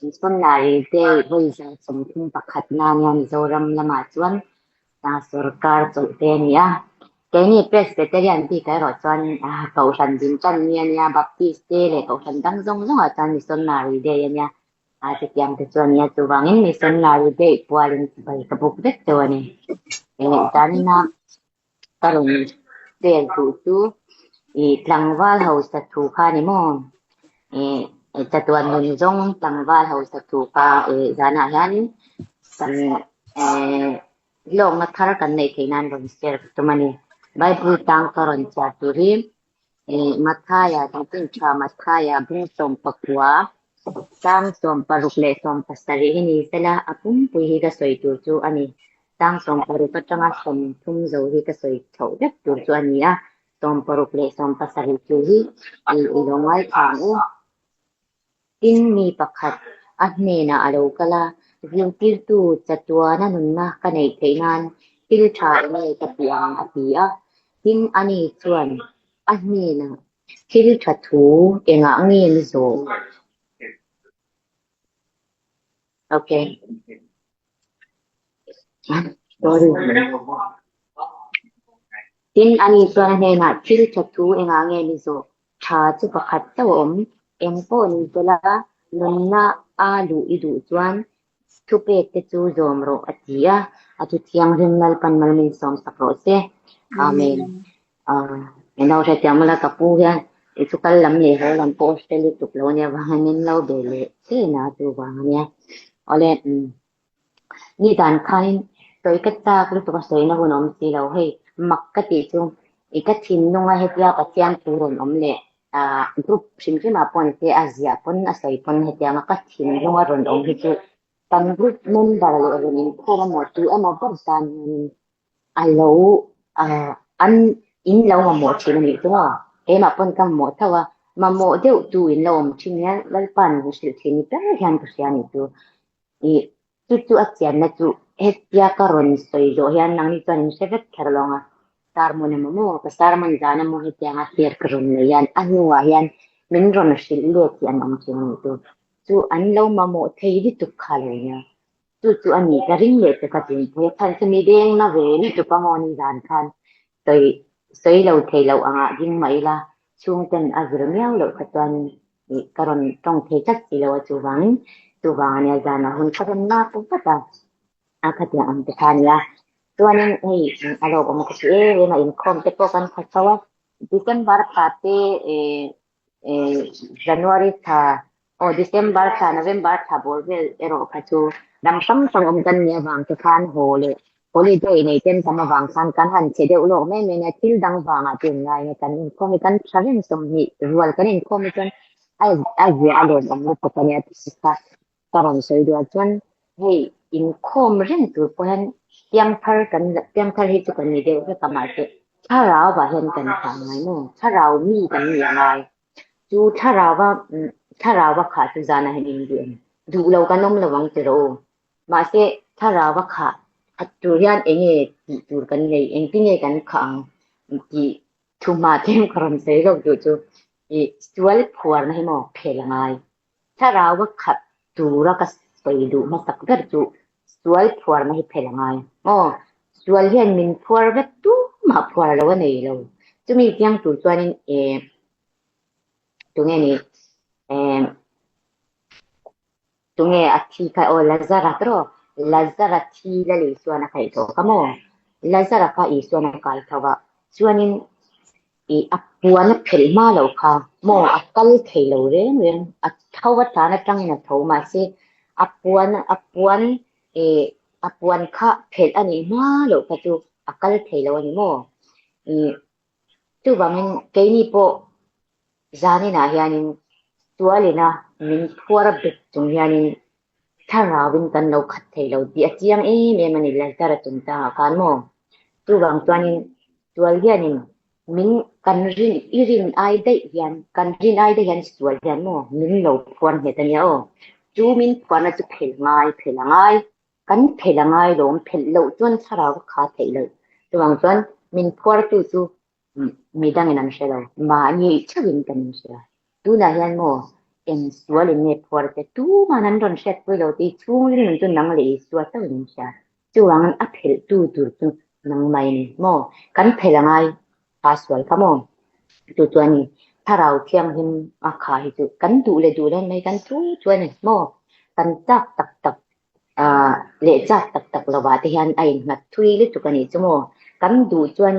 Missionary Day vawi 31 na nia Mizoram lamah chuan sorkar chawlh te a ni a. Keini Presbyterian bikah erawh chuan Kohhran din tan ni a nia, Baptist te leh Kohhran dang zawng zawngah chuan Missionary Day a nia. A chutiang te chu a nia, chuvangin Missionary Day pualin chibai ka buk vek deuh a ni. Zanina ka rawn vel duh chu ih tlangval hausa thu kha a ni maw? Ih chatuan nun zawng tlangval hausa thu kha ih zanah hianin kan eh hlawkna thar kan neih theih nan rawn share ka tum a ni. Bible tang ka rawn chhiar tur hi ih Mathaia chanchin tha Mathaia bung 19 Tang 60 leh 70 hi ni sela a pumpui hi ka sawi tur chu a ni. Tang 60 atanga 30 zo hi ka sawi chhoh vek tur chu a ni a, 60 leh 70 chu hi i lo ngaithla ang u. Tin, mi pakhat a hnenah a lo kal a, Zirtirtu chatuana nunna ka neih theih nan thil tha enge ka tih ang a ti a. Tin, ani chuan a hnenah Thil tha thu engah nge ni zawh? Okay. Sorry. Tin, ani chuan a hnenah thil tha thu engah nge ni zawh? Tha chu pakhat chauh a awm. Eng pawh ni sela, nunna a luh i duh chuan thupek te chu zawm rawh a ti a. A thu thianghlim Lalpan mal min sawmsak rawh se. Amen. Min lo hrethiam ula ka pu hian i chu kal lam leh haw lam pawh hre lutuk lo ania vangin min lo be leh thin a chuvang ania. Awle umm ni dan khanin sawi ka chak lutuk a sawina hun a awm si lo hei mak ka tih chu i ka thinlunga hetia Pathian thu rawn awm leh ah group hrim hrim ah pawh ni se a ziah pawn a sawi pawn hetianga ka thinlunga rawn awm hi chu kan group member leh rawn inkhawm emaw tu emaw ber tan hianin A lo an in lo mamawh thin a nih chu maw? Keimah pawn ka mamawh tho a, mamawh deuh tu in lo awm thin hian Lalpa'n min hrilh thin ni ber hian ka hria a nih chu. Ih chu chu a chianna chu hetia ka rawn sawi zawh hian nangni chuan in hre vek kher lo ang a, sermon emaw maw ka sermon zan emaw hetianga hriat ka rawn nei hian a hnuah hian min rawn hrilh let hi an awm thin a nih chu. Chu an lo mamawh thei lutuk kha lo nia. Chu chu a ni ka ring leh che ka tin phei a khan chu mi deng na ve lutuk a maw ni zan khan sawi sawi lo thei loh angah ding mah ila chhungten a zir miau loh kha chuan ih ka rawn tawng thei tlat si lo a chuvangin chuvang ania zanah hun ka rawn lak vat a a khatiang ang te kha a nia chuanin hei a lawk awm ka ti em em a inkhawm te pawh kan kha chho a December thla te eh eh January thla Aw December thla, November thla bawr vel erawh kha chu ram hrang hrang awm kan nih avang te khan haw leh holiday nei ten tam avang khan kan han che deuh lawk mai mai nia, thil dang vangah te in ngai nge kan inkhawm hi kan tha reng 20 rual kan inkhawm hi chuan a a zia a lawmawm lutuk a nia tih kha ka rawn sawi duh a chuan hei inkhawm reng tur pawh hian piangthar kan piangthar hi chu kan ni deuh vek a mahse thlarau ah hian kan thlah ngai maw thlarau mi kan ni a ngai. Chu thlarauva thlarauva khah chu zanah hian in duh em? Duh lo kan awm lo ang ti rawh u. Mahse thlarauva khah khat tur hian eng nge tih tur kan nei, engtin nge kan khah ang tih thu hma tlem ka rawn sawi lawk duh chu ih sual phuarna hi maw phel a ngai. Thlarauva khat tura ka sawi duh hmasak ber chu sual phuarna hi phel a ngai. Aw, sual hian min phuar vek tumah phuar lo a nei lo. Chumi chiang tur chuanin eh tunge ni eh tunge a thi kha aw Lazara tawh aw Lazara thi la lei chuan a khaih tawh kha maw? Lazara kha Isuan a kai tho a, chuanin Ih a puan a phelh hma loh kha maw a kal thei lo reng reng a tho a tan atangin a tho mahse a puan a puan ih a puan kha phelh a nih hma loh kha chu a kal thei lo a ni maw ih chuvangin keini pawh zaninah hianin tualina min phuar a bet chung hianin Thlarauin kan lo khat thei lo tih a chiang em em a ni Lazara chungchangah khan maw? Chuvang chuanin sual hianin min kan rin i rin ai daih hian kan rin ai daih hian sual hian maw min lo phuar nghet a nia aw. Chu min phuarna chu phelh ngai phelh a ngai kan phelh a ngai lawm phelh loh chuan thlarau ka kha theih loh. Chuvang chuan min phuartu chu midangin an hre lo mahni theuhin kan inhria. Tunah hian maw. Eng sual in nge phuar che tuman an rawn hriatpui lo tih chhungril nun chu nang leh Isua chauh in hria. Chuvangin a phelh tu tur chu nangmah in maw? Kan phelh a ngai kha sual kha maw? Chu chuan in Thlarau Thianghlim a kha hi chu kan duh leh duh lo mai kan thu chu a ni maw? Kan chak tak tak leh chak tak tak lovah te hian a innghat thui lutuk a nih chu maw? Kan duh chuan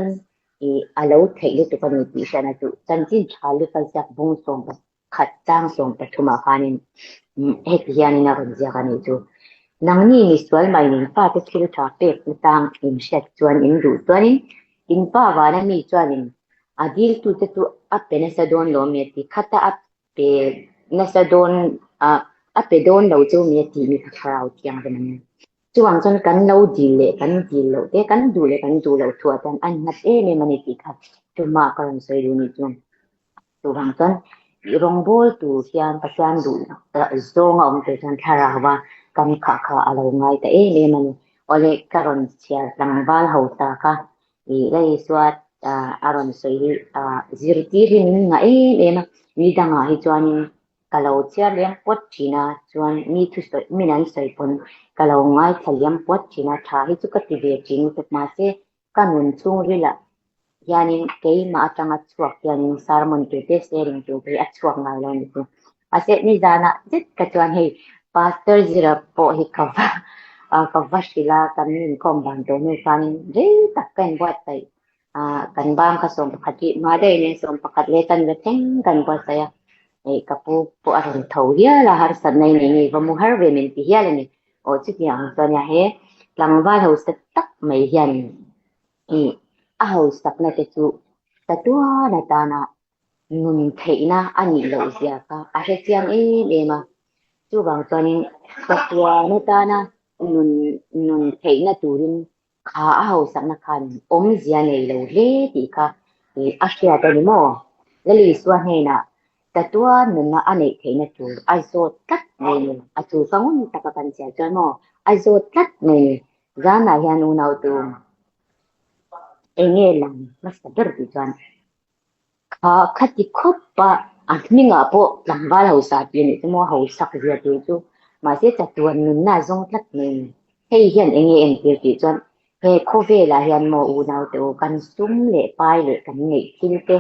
i a lo theih lutuk a ni tih hriatna chu chanchin tha lukal ziak bung 11 chang 13 ah khanin heti hianin a rawn ziak a nih chu. Nangni misual mai in fate thil tha pek natang in hriat chuan in duh chuanin in pa vana mi chuanin a diltute chu a pe nasa dawn lo mi a ti. Khata a pe nasa dawn a pe dawn lo chu mi a tih mi kha thlarau thianghlim a ni. Chuvang chuan kan lo dil leh kan dil loh te, kan duh leh kan duh loh thuah chuan a nghat em em a ni tih kha tumah ka rawn sawi duh nih chu. Chuvang chuan rawngbawl tur hian Pathian duh zawng a awm tur chuan thlarau a kan khah kha a lo ngai ta em em a ni. Awle ka rawn chhiar tlangval ho ta kha ih la Isua a rawn sawi hi zirtir hi min ngah em em a, nidangah hi chuanin Ka lo chhiar liam puat thin a, chuan mi thusawi min an sawi pawn ka lo ngaithla liam puat thin a, tha hi chu ka ti ve thin lutuk mahse ka nun chhungrilah hianin keimah atanga chhuak hianin sermon tur te sharing tur te hi a chhuak ngai lo ni chu. Mahse nizanah zet ka chuan hei Pastor Zira pawh hi ka va ka va hrilh a, kan inkhawm ban tawh hnu khanin rei tak ka inbuatsaih kan bang kha 11 hi hma daih nen 11 leh tan la thleng kan buatsaih a, hei ka pu pawh a rawn tho hial a, harsatna i nei ngei va mu har ve min ti hial a ni. Aw chutiang ang chuan nia he tlangval hausa tak mai hian ih a hausakna te chu tatuan atana nun theihna a nih loh zia kha a hrechiang em em a, chuvang chuanin tatuan atana nun nun theihna turin Kha a hausakna khan awmzia nei lo hle tih kha a hriat a ni maw? Lalisua hnenah tatuan nunna a neih theihna tur a zawt tlat mai ni. A chu ka ngun taka kan chhiar chuan maw? A zawt tlat mai ni. Zanah hian unautu eng nge lang hmasa ber tih chuan Kha khati khawp a, a hmingah pawh tlangval hausa tih a nih chu maw, hausak zia tur chu. Mahse chatuan nunna a zawng tlat mai a ni. Hei hian eng nge entir tih chuan he khawvelah hian maw unaute u kan sum leh pai leh kan neih thil te,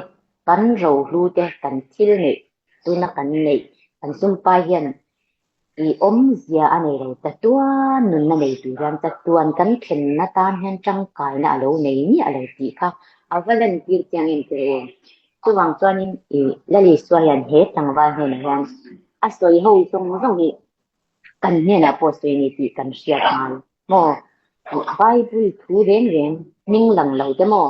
kan rohlu te, kan thil neih tuna kan neih kan sum pai hian I awmzia a nei lo, tatuan nunna nei tur hian tatuan kan thlenna tan hian tangkaina a lo nei miah lo tih kha a va lantir chiang em tir u. Chuvang chuanin i Lalisua hian he tlangval hnenah hian a sawi ho zawng zawng hi kan hnenah pawh sawi a ni tih kan hriat ngai maw? Bible thu reng reng hming lang lo te maw?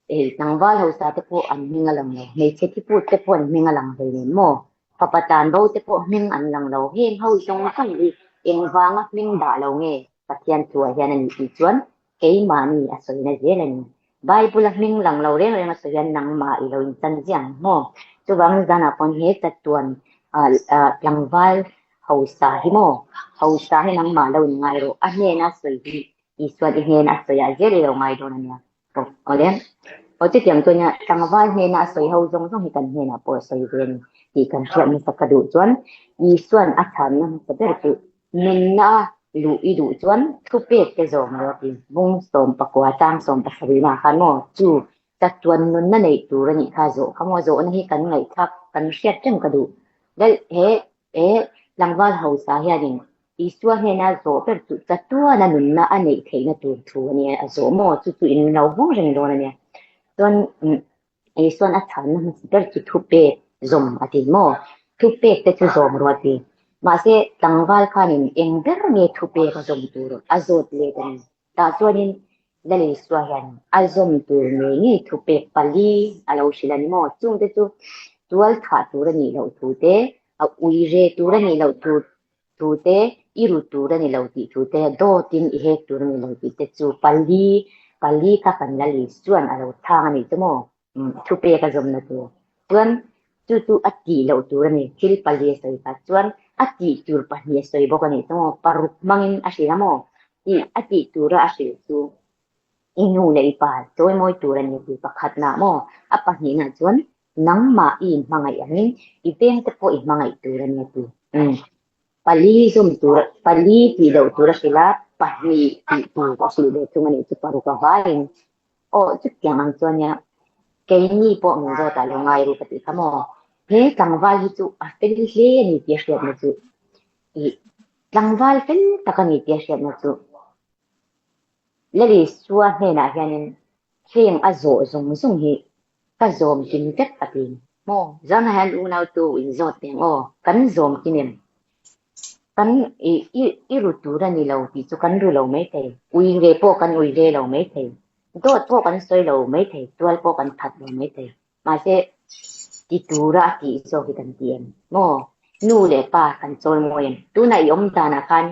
Hei tlangval hausa te pawh an hming a lang lo, hmeichhe thiput te pawh an hming a lang hlei nen maw? Fapa tlanbo te pawh hming an lang lo, heng ho zawng zawng hi engvanga hming dah lo nge Pathian thuah hian a nih tih chuan keimahni a sawina zel a ni. Bible a hming lang lo reng reng a sawi hian nangmah i lo inchan ziah ang maw? Chuvangin zanah pawn he chatuan tlangval hausa hi maw? Hausa hi nangmah lo inngai rawh, a hnena sawi hi Isuan i hnena a sawiah zel i lo ngai dawn a nia. Awle, aw chutiang chuan nia tlangval hnena a sawi ho zawng zawng hi kan hnenah pawh a sawi ve a ni tih kan hriat hmasa ka duh chuan Isuan a chhanna hmasa ber chu nunna luh i duh chuan thupek te zawm rawh a ti. Bung 19 chang 70 nah khan maw chu chatuan nunna neih tur a nih kha zawh kha maw zawhna hi kan ngaihthlak kan hriat reng ka duh. Lal he he tlangval hausa hianin Isua hnena zawh ber chu chatuana nunna a neih theihna tur thu a nia, a zawh maw? Chu chu in lo vawng reng dawn a nia. Chuan Isuan a chhanna hmasa ber chu thupek zawm a ti maw? Thupek te chu zawm rawh a ti. Mahse, tlangval khanin eng ber nge thupek a zawm tur a zawt let a ni. Tah chuanin Lal Isua hian a zawm tur ngei ngei thupek pali a lo hrilh a ni maw? Chungte chu tual thah tur a nih loh thu te, a ui re tur a nih loh tur thu te, i ru tur a ni lo tih thu te, dawtin i hek tur a ni lo tih te chu pali, pali kha kan Lal Isuan a lo chhang a nih chu maw? Thupek a zawmna tur. Chuan chu chu a tih loh tur a ni. Thil pali a sawi kha. Chuan a tih tur pahnih a sawi bawk a nih chu maw? Paruk hmangin a hrilh a maw? Tih a tih tura a hrilh chu i nu leh i pa chawimawi tur a ni tih pakhatna maw? A pahnihna chuan Nangmah i inhmangaih angin i vengte pawh i hmangaih tur a ni a ti. Umm. Pali zawm tur, pali tih loh tur a hrilh a, pahnih tih tur a hrilh ve thung a nih chu paruk a vaiin. Aw, chutiang ang chuan nia keini pawh min zawt ah lo ngai ru ka tih kha maw? He tlangval hi chu a fel hle a ni tih a hriatna chu ih tlangval fel tak a ni tih a hriatna chu Lalisua hnenah hianin heng a zawh zawng zawng hi ka zawm kim vek a ti maw? Zanah hian unautu inzawt teh ang aw, kan zawm kim em? Kan i i ru tur a ni lo tih chu kan ru lo maithei, ui ve pawh kan ui ve lo maithei, dawt pawh kan sawi lo maithei, tual pawh kan that lo maithei. Mahse, ti tura a tih zawk hi kan ti em? Maw? Nu leh pa kan chawl mawi em? Tunah i awm danah khan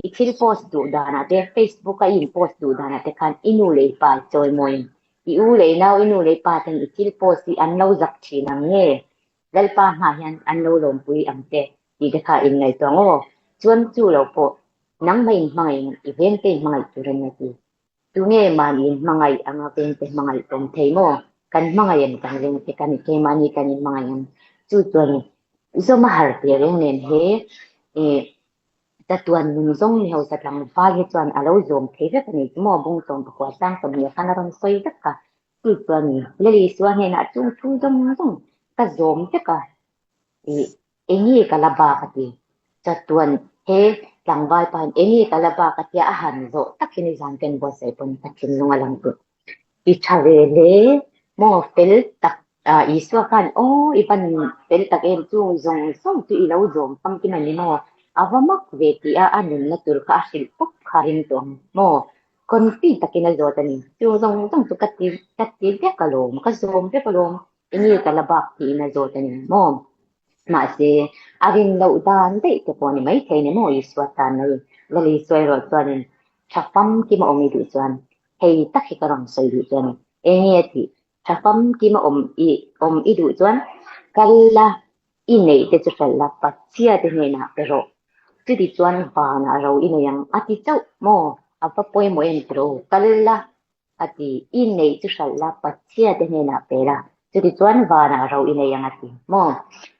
i thil post duh danah te, Facebook a i in post duh danah te khan i nu leh i pa i chawl mawi em? I u leh i nau, i nu leh i pa ten i thil post hi an lo zak thin ang nge? Lalpa hmaah hian an lo lawmpui ang che tih te kha inngaihtuah ang aw. Chuan chu lo pawh nangmah in hmangaih in i vengte in hmangaih tur a nia ti. Tunge mahni in hmangaih anga vengte hmangaih awm thei maw? Kan hmangaih em kan vengte kan keimahni kan in hmangaih ang. Chu chuan zawm a har teh reng nen he chatuan nun zawng ni hausa tlangval hi chuan a lo zawm thei vek a ni chu maw bung sawm pakua sang sawmhnih khan a rawn sawi vek a. Chu chuan Lalisua hnenah chung thu zawng zawng ka zawm vek a, ih enge ka la bak a ti. Chatuan he tlangval pa hian enge ka la bak a tia a han zawh tak hi nizan ken buatsaih pawn ka thinlung a lang tawh. I tha ve hle maw fel tak ah Isua khan aw i van fel tak em chung zawng zawng chu i lo zawm famkim a ni maw a va mak ve tih a a nunna tur kha a hrilh pawp kha ring tawh ang maw Confi takin a zawt a ni. Chu zawng zawng chu ka ti ka ti vek alawm, ka zawm vek alawm, enge ka la bak tiin a zawt a ni maw? Mahse, a rin loh dan daih te pawh a ni maithei ni maw Isua tan mai. Lal Isua erawh chuanin tha famkim a awm i duh chuan hei tak hi ka rawn sawi duh chu a ni. Enge a tih? Tha famkim a awm i awm i duh chuan kal la I neih te chu hralh la, Pathian te hnenah pe rawh. Chuti chuan vanah ro i nei ang a ti chauh maw? A va pawimawh em tiro? Kal la a ti. I neih chu hralh la, Pathian te hnenah pe la. Chuti chuan vanah ro i nei ang a ti maw?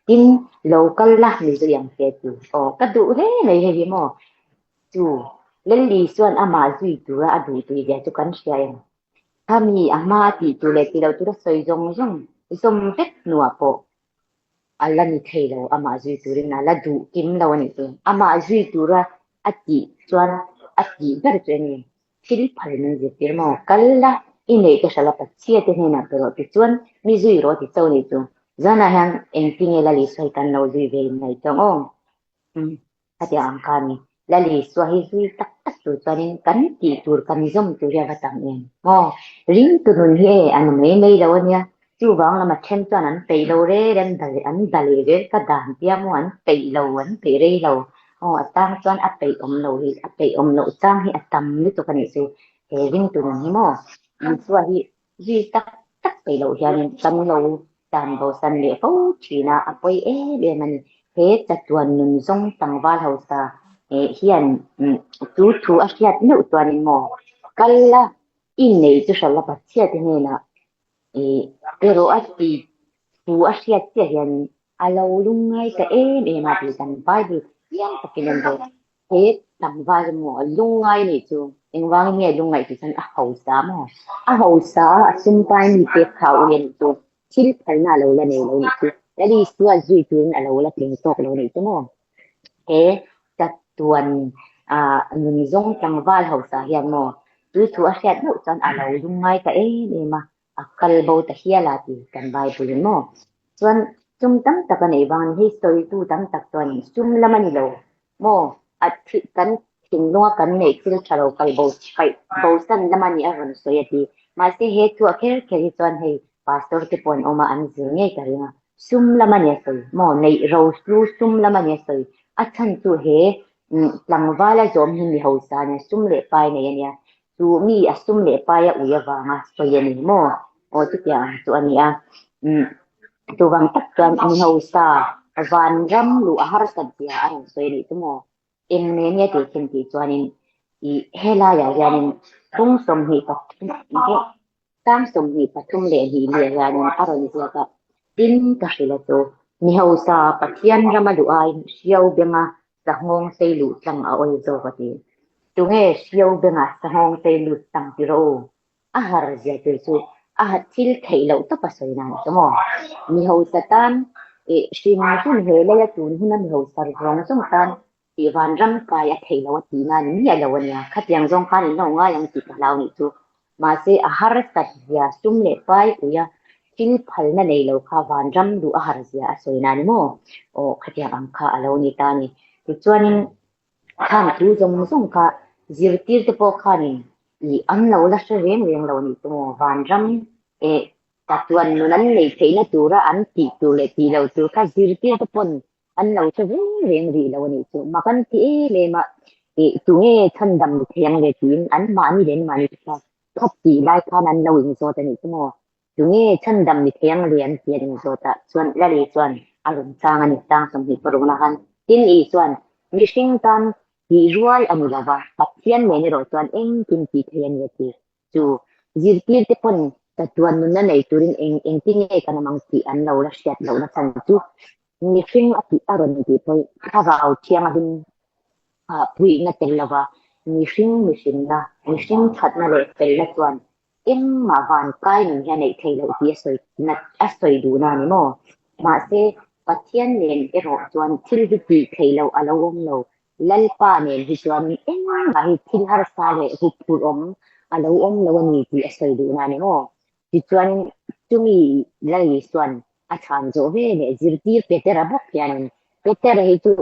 Tin, lo kal la mi zui ang che a ti. Aw, ka duh hle mai hei hi maw? Chu, Lelli chuan amah zui tura a duh tui zia chu kan hria em? Khami a hma a tih tur leh tih loh tura sawi zawng zawng zawm vek hnuah pawh a la ni thei lo, amah zui turin a la duh kim lo a nih chu. Amah zui tura a tih chuan a tih ber chu eng nge? Thil phal min zirtir maw? Kal la, i neih te hralh a Pathian te hnenah pe rawh tichuan mi zui rawh ti cho nih chu. Zanah hian engtinge Lalisua hi kan lo zui ve in ngaihtuah ang aw? Umm. Khatiang ang kha a ni. Lalisua hi zui tak tak tur chuanin kan tih tur kan zawm tur hi a va tam em? Maw? Ringtu nun hi e an awm mai mai lo a nia. Chuvang lama then chuan an peih lo rel an dal an dal leh zel ka dan tia maw an peih lo an peih rei lo. Aw a tang chuan a peih awm lo hi a peih awm loh chang hi a tam lutuk a nih chu. He ringtu nun hi maw Isua hi Zui tak tak peih loh hianin kan lo tan bosan leh fo thin a, a pawi em em a ni. He chatuan nun zawng tlangval hausa hian chu thu a hriat meuh chuanin maw kal la i neih chu hralh la Pathiate hnenah erawh a ti thu a hriat chiah hianin a lo lungngai ta em em a tih kan Bible chiang takin an zawt. He tlangval emaw lungngai nih chu engvangin nge lungngaih tih chuan a hausa maw? A hausa a, a sumpai mi pek kha a ui a nih chu. Thil phalna a lo la nei lo nih chu. Lal Isua zui turin a lo la tling tawk lo nih chu maw? He chatuan nun zawng tlangval hausa hian maw chu thu a hriat meuh chuan a lo lungngai ta em em a. A kal bo ta hial a ti kan Bible in maw? Chuan sum tam tak a neih vangin hei sawitu tam tak chuan sum lam a ni lo maw? A thi kan thinlunga kan neih thil tha lo kal bo paih bosan lam a nih a rawn sawi a ti. Mahse he thuah kher kher hi chuan hei pastor te pawh an awm a an zir ngei ka ring a. Sum lam a ni a sawi maw? Neih ro hlu sum lam a ni a sawi. A chhan chu he tlangval a zawm hi mi hausa a nia sum leh pai nei a nia. Chu mi a sum leh pai a ui avanga sawi a ni maw? Aw chutiang ang chu a ni a. Umm chuvang tak chuan mi hausa vanram luh a harsat zia a rawn sawi a nih chu maw? Eng nen nge tih khin tih chuanin ih helaiah hianin phung 23 tang 23 leh hnih leh hianin a rawn ziak a. Tin, ka hrilh a chu, Mi hausa Pathian rama luh aiin hriau benga sanghawng sei luh tlang a awl zawk a ti. Tunge hriau benga sanghawng sei lut tlang ti rawh u? A har zia tur chu a thil theih loh tawp a sawi nan chu maw? Mi hausa tan ih hrim hrim he leia tun huna mi hausa zawng zawng tan tih vanram kai a theih loh a tih nan miah lo a nia. Khatiang zawng khan in lo ngai ang tih ka hlau nih chu. Mahse a harsat zia sum leh pai uia thil phalna nei lo kha vanram duh a har zia a sawi nan maw? Aw khatiang ang kha a lo ni ta a ni. Tichuanin Khang thu zawng zawng kha zirtir te pawh khanin ih an lo la hre reng reng lo nih chu maw? Vanram eh tatuan nun an neih theihna tura an tih tur leh tih loh tur kha zirtir te pawn an lo hre reng reng rih lo a nih chu. Mak an ti em em a, ih tunge chhandam ni thei ang le tiin an mahni leh an mahni te kha thawk tih lai khan an lo inzawt a nih chu maw? Tunge chhandam ni thei ang le an ti an inzawt a, chuan Lali chuan a rawn chang a ni tang 26 na khan. Tin i chuan mihring tan tih rual a ni lo va, Pathian nen erawh chuan engkim tih thei a ni a ti. Chu zirtir te pawn chatuan nunna nei turin eng engtin nge kan awm ang tih an lo la hriat lohna chhan chu mihring a tih a rawn tih pawhin thlarau thianghlim puihna tel lo va, mihring mihrinna, mihring thatna leh felna chuan Engmah van kai nun hi a neih theih loh tih a sawi a sawi duhna a ni maw? Mahse, Pathian nen erawh chuan thil hi tih theih loh a lo awm lo. Lalpa nen hi chuan engmah hi thil harsa leh huphurh awm a lo awm lo a ni tih a sawi duhna a ni maw? Tichuan, chumi Lali chuan a chhan zawh ve leh zirtir Petera bawk hianin, Petera hi chu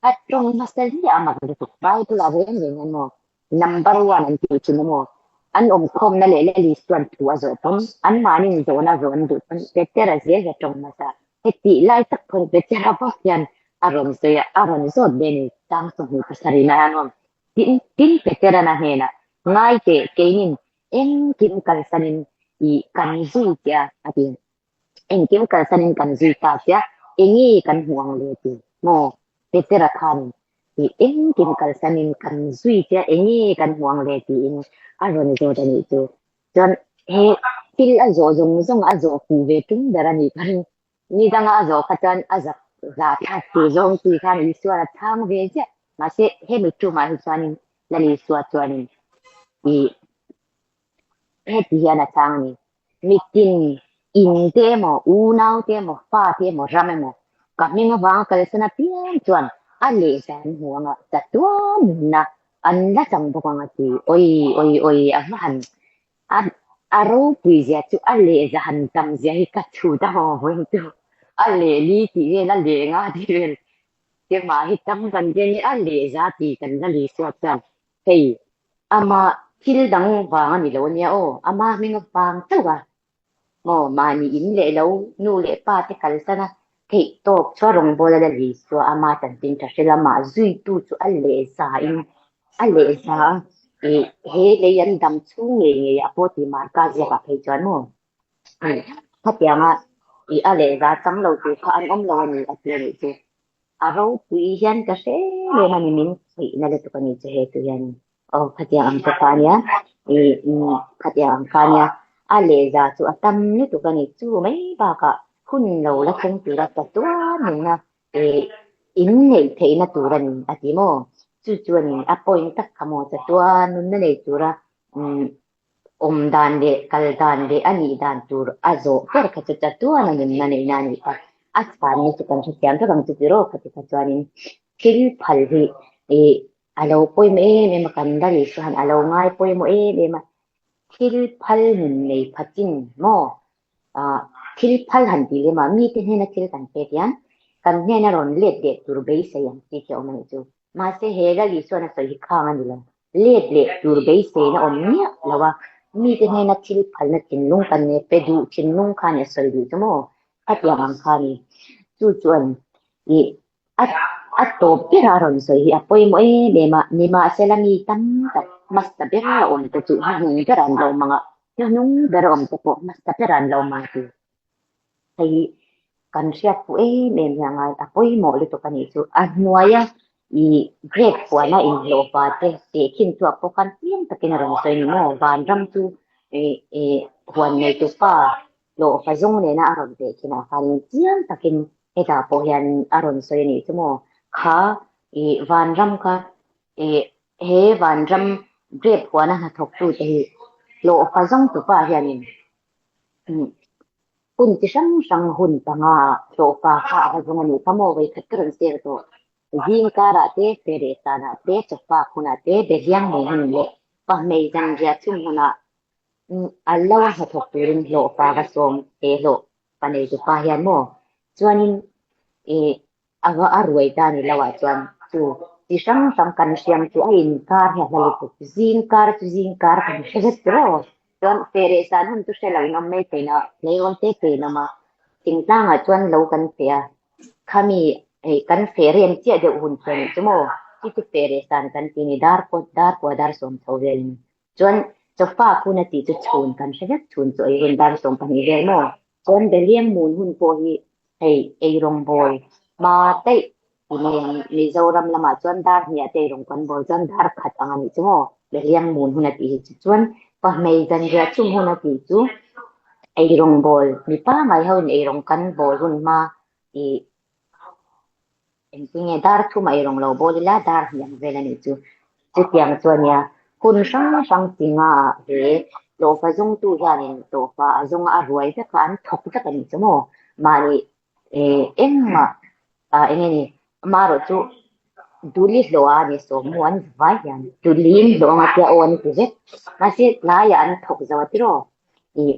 a tawng hmasa ziah a mak lutuk, Bible-ah reng reng hian maw Number one an tih thin emaw? An awmkhawmna leh Lali chuan thu a zawh pawn, anmahniin zawhna zawh an duh pawn Petera zel hi a tawng hmasa. Hetih lai tak pawn Petera bawk hian a rawn sawi a, a rawn zawt ve ni tang 27 na hian awm. Tin, tin Petera'n a hnenah, Ngai teh, keinin engkim kalsanin i kan zui che a, a ti. Engkim kalsanin kan zui ta che a, enge kan hmuh ang le ti maw? Petera khanin i engkim kalsanin kan zui che a, enge kan hmuh ang le tiin a rawn zawt a nih chu. Chuan he thil a zawh zawng zawng a zawh fuh ve tum ber a nih ka ring. Ni danga a zawh kha chuan a zak zah thlak tur zawng chi khan Isuan a chhang ve ziah. Mahse hemi tumah hi chuanin Lal Isua chuanin i Heti hian a chang a ni. Mitin in te emaw, unau te emaw, fa te emaw, ram emaw, ka hming avanga kalsan apiang chuan a lehza an hmu anga chatuan nunna an la chang bawk ang a ti. Oi, oi, oi, a va han, a, a ropui zia chu a lehza han tam zia hi ka chhut a haw vawiin chu. A lehli tih vel, a leh nga tih vel, keimah hi tam kan tia nia, a lehza tih kan la li suat chuan Hei, ama thil dang vang a ni lo ania aw, ama hming avang chauh a maw, mahni in leh lo, nu leh pa te kalsan a, theih tawp chu a rawngbawla la li chu a, ama chanchin tha hre lamah zuitu chu a leh za in a leh za a, ih he lei an dam chhung ngei ngei ah pawh tih Marka ziakah phei chuan maw, khatianga ih a leh za chang lo tur kha an awm lo a ni a ti a nih chu. A ropui hian ka hre reng a ni min theihna lutuk a ni chu he tu hian aw khatiang ang te kha a nia ih khatiang ang kha a nia a lehza chu a tam lutuk a ni chu mai bakah hun lo la thleng tura chatuan nunna ih in neih theihna tur a ni a ti maw chu chuanin a point tak kha maw chatuan nunna nei tura umm Awm dan leh kal dan leh a nih dan tur a zawh ber kha chu chatuan a nunna neihna a nih kha. A chhanna chu kan hrethiam vek ang chu tiraw kha ti kha chuanin thil phal hi ih a lo pawimawh em em a, kan la leh chuan a lo ngai pawimawh em em a. Thil phal nun nei phatin maw ah thil phal han tih lem ah mite hnena thil kan pek hian kan hnena rawn let leh tur beisei ang chi khi a awm a nih chu. Mahse he Lali chuan a sawi hi khang a ni lo. Let leh tur beiseina awm miah lo a, mite hnena thil phalna thinlung kan nei pe duh thinlung kha ni a sawi duh chu maw? Khatiang ang kha ni. Chu chuan ih a a tawp bera a rawn sawi hi a pawimawh em em a, nimahsela mi tam tak hmasa ber a awm te chu hnuhnung ber an lo mang a, hnuhnung ber a awm te pawh hmasa ber an lo mang ti. Hei kan hriat fuh em em hi a ngai, a pawimawh lutuk a nih chu. A hnuaia i grape huana inhlawhpa te tehkhin chhuak pawh khan chiang takin a rawn sawi ni maw? Vanram chu i i huan neitu pa. Hlawhfa zawng nena a rawn teh khinah khanin chiang takin hetah pawh hian a rawn sawi a nih chu maw? Kha i vanram kha i he vanram grape huana hnathawktute hi hlawhfa zawng tupa hianin hun chi hrang hrang hun panga ah hlawhfa kha a va zawng a nih kha maw? Vawikhat ka rawn share tawh. Zing karah te, fereh sanah te, chawfak hunah te, behliang mei hun leh pahmei zanriah chhum hunah A lo a hnathawk turin hlawhfa va sawm he hlawh pa neitu pa hian maw? Chuanin ih a va a ruai ta ni lo ah chuan chu chi hrang hrang kan hriam chu a inkar hi a hla lutuk. Zingkar chu zingkar kan hre vek tur aw. Chuan feh leh san hun chu hre lo in awm mai thein a, hleiawn te te in awm a. Thingtlangah chuan lo kan feh a, khami hei kan feh rem chiah deuh hun chu a nih chu maw? Chu chu feh leh san kan ti ni dar pawh dar kua dar sawm chho vel in. Chuan chawfak hun a tih chu chhun kan hre vek chhun chu ei hun dar 12 vel maw? Chuan Beliang mun hun pawh hi hei eirawng bawl hma daih ti mai ang. Mizoram lamah chuan dar hniah te eirawng kan bawl chuan dar khat ang a nih chu maw? Beliang mun hun a tih hi chu chuan pahmei zanriah chum hun a tih chu eirawng bawl mipa ngai ho in eirawng kan bawl hun hma ih Engtinge dar thum a eirawng lo bawl ila dar hniam vel a nih chu. Chutiang chu a nia, hun hrang hrang tinga ah he tlawhfa zawngtu hianin tlawhfa a zawnga a ruai vek a, an thawk vek a nih chu maw? Mahni engmah ah enge ni, amaherawh chu duli hlawh a ni sawm maw an vai hian duliin hlawh anga tia aw an ti vek. Mahse tlaiah an thawk zo a tiraw? Ih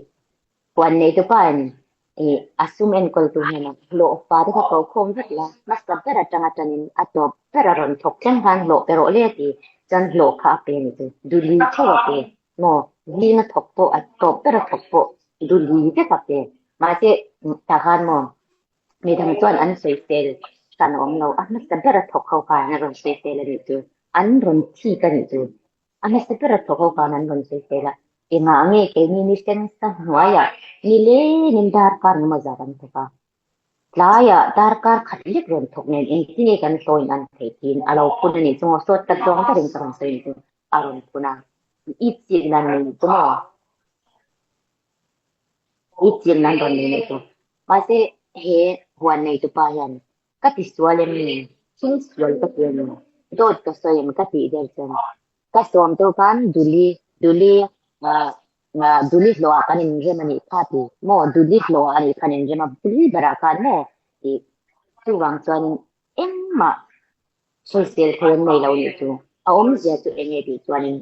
Puan neitupa in ih a sum enkawltu hnenah hlawh fa te kha ko khawm vek la, hmasa ber atanga tanin a tawp ber a rawn thawk thleng khan hlawh pe rawh le a ti chuan hlawh kha a pe a ni chu. Duli theuh a pe maw? Zing a thawk pawh a tawp ber a thawk pawh duli vek a pe. Mahse tah khan maw midang chuan an sawisel hran a awm lo, a hmasa ber a thawk ho khan a rawn sawisel a nih chu, an rawn thik a nih chu. A hmasa ber a thawk ho khan an rawn sawi fel a, engah nge keini ni sensa hnuaiah nilengin darkar engemaw zat an thawk a, tlaiah darkar khat lek rawn thawk nen engtin nge kan hlawin an theih tiin a lo phun a nih chu maw, sawt tak zawng berin ka rawn sawi nih chu a rawn phun a, i chin nan nei chu maw, i chin nan rawn nei nih chu, mahse he huan neitupa hian Ka ti sual em ni? Thil sual ka ti em ni? Dawt ka sawi em ka tih der chuan ka sawm tawh khan Duli, Duli, Duli hlawhah kan inrem a nih kha ti maw? Duli hlawhah a nih khan inrem a, Duli berah khan maw? Tih chuvang chuanin engmah sawisel thei an nei lo nih chu. A awmzia chu eng nge tih chuanin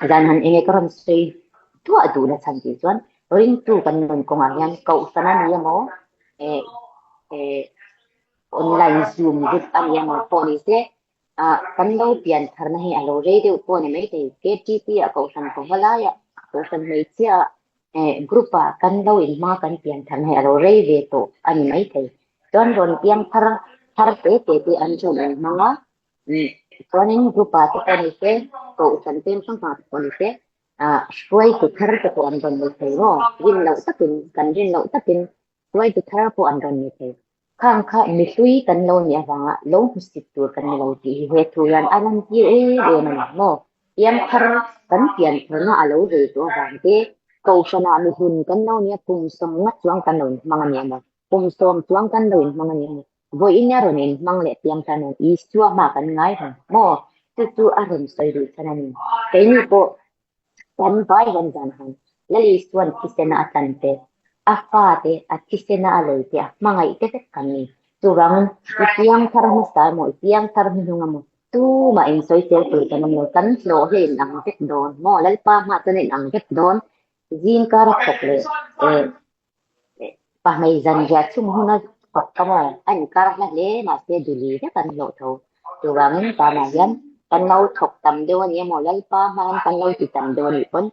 Zan han enge ka rawn sawi duah duh na chhan tih chuan ringtu kan nun kawngah hian kohhran a ni emaw eh eh online zoom group a ni emaw pawh ni se ah kan lo pian tharna hi a lo rei deuh pawh a ni maithei. KTP ah kohhran pawh laiah kohhran hmeichhia ah eh group ah kan lo inhmang a kan pian tharna hi a lo rei ve tawh a ni maithei. Chuan rawn piang thar thar te te te an rawn inhmang a. Chuanin group ah te pawh ni se, kohhran peng hrang hrang ah te pawh ni se, ah hruaitu thar te pawh an rawn ni thei maw? Rin loh takin, kan rin loh takin hruaitu thar pawh an rawn ni thei. Khang kha mihlui kan lo nih avanga lo hmusit tur kan ni lo tih hi he thu hian a lantir em em a ni maw? Piang thar kan pian tharna a lo rei tawh avang te, kohhranah mihlun kan lo nia kum sawmnga chuang kan lo inhmang a ni emaw, kum sawm chuang kan lo inhmang a ni emaw, Vawiin a rawn inhmang leh piang tan ang Isua hma kan ngai reng maw? Chu chu a rawn sawi duh chhan a ni. Keini pawh kan vai hian zan han Lal Isua'n thisena a tlan te, a fa te, a thisena a lei te, a hmangaih te vek kan ni. Chuvangin i piang thar hmasa emaw, i piang thar hnuhnung emaw, tumah insawisel tur kan awm lo. Kan hlawh hi a inang vek dawn maw? Lalpa hma chuan a inang vek dawn. Zingkar a thawk leh eh Pahmei zanriah chhung huna thawk ka maw? A inkar hla hle mahse duli vek an hlawh tho. Chuvangin tanah hian kan lo thawk tam deuh a ni emaw, Lalpa hmain kan lo ti tam deuh a nih pawn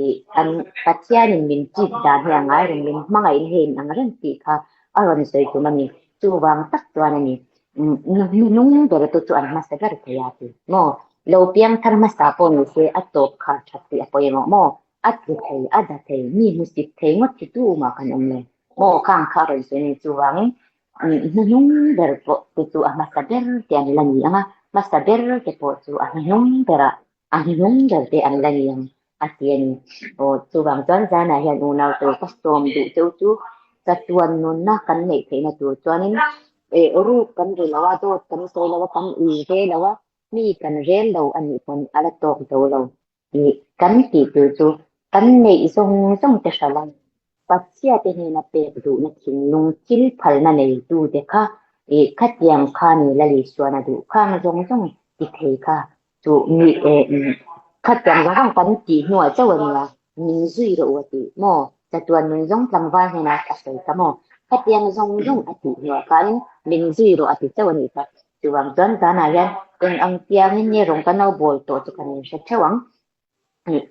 ih kan Pathianin min chip dan hi a ngai reng, min hmangaihna hi a inang reng tih kha a rawn sawi tum a ni. Chuvang tak chuan a ni. Hnung ber te chu an hmasa ber thei a ti maw? Lo piang thar hmasa pawh ni se a tawp kha that tih a pawimawh maw? A tlu thei, a da thei, mi hmusit thei ngawt chi tu mah kan awm lo. Maw khang kha a rawn sawi a ni. Chuvangin hnuhnung ber pawh te chu a hmasa ber te an la ni ang a, hmasa ber te pawh chu a hnuhnung berah a hnuhnung ber te an la ni ang. A ti a ni. Aw, chuvang chuan zanah hian unau tur ka sawm duh cheu chu chatuan nunna kan neih theihna tur chuanin eh ruk kan ri lo a, dawt kan sawi lo a, kan ui ve lo a, mi kan rel lo a nih pawn a la tawk zo lo. Ih, kan tih tur chu kan neih zawng zawng te hral a, Pathiate hnena pek duhna thinlung thil phalna neitute kha ih khatiang kha ni Lal Isuan a duh khang zawng zawng ti thei kha chu mi eh khatiang zawng zawng kan tih hnuah chauh a nia, min zui rawh u a tih maw? Chatuan nun zawng tlangval hnenah a sawi kha maw? Khatiang zawng zawng a tih hnuah khanin min zui rawh a ti chauh a nih kha. Chuvang chuan zanah hian eng ang tiangin nge rawng ka no bawl tawh chu kan inhre theuh ang.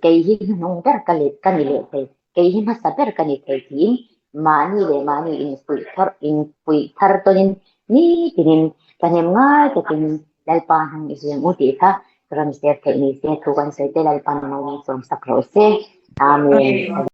Kei hi hnuhnung ber ka leh ka ni leh thei, kei hi hmasa ber ka ni thei tiin mahni leh mahni infuih thar infuih thar tawnin nitinin ka hnem ngai takin Lalpa hmang i zeng u tih kha ka rawn share theih ni se thu kan sawi te Lalpa nang min sawmsak rawh se. Amen.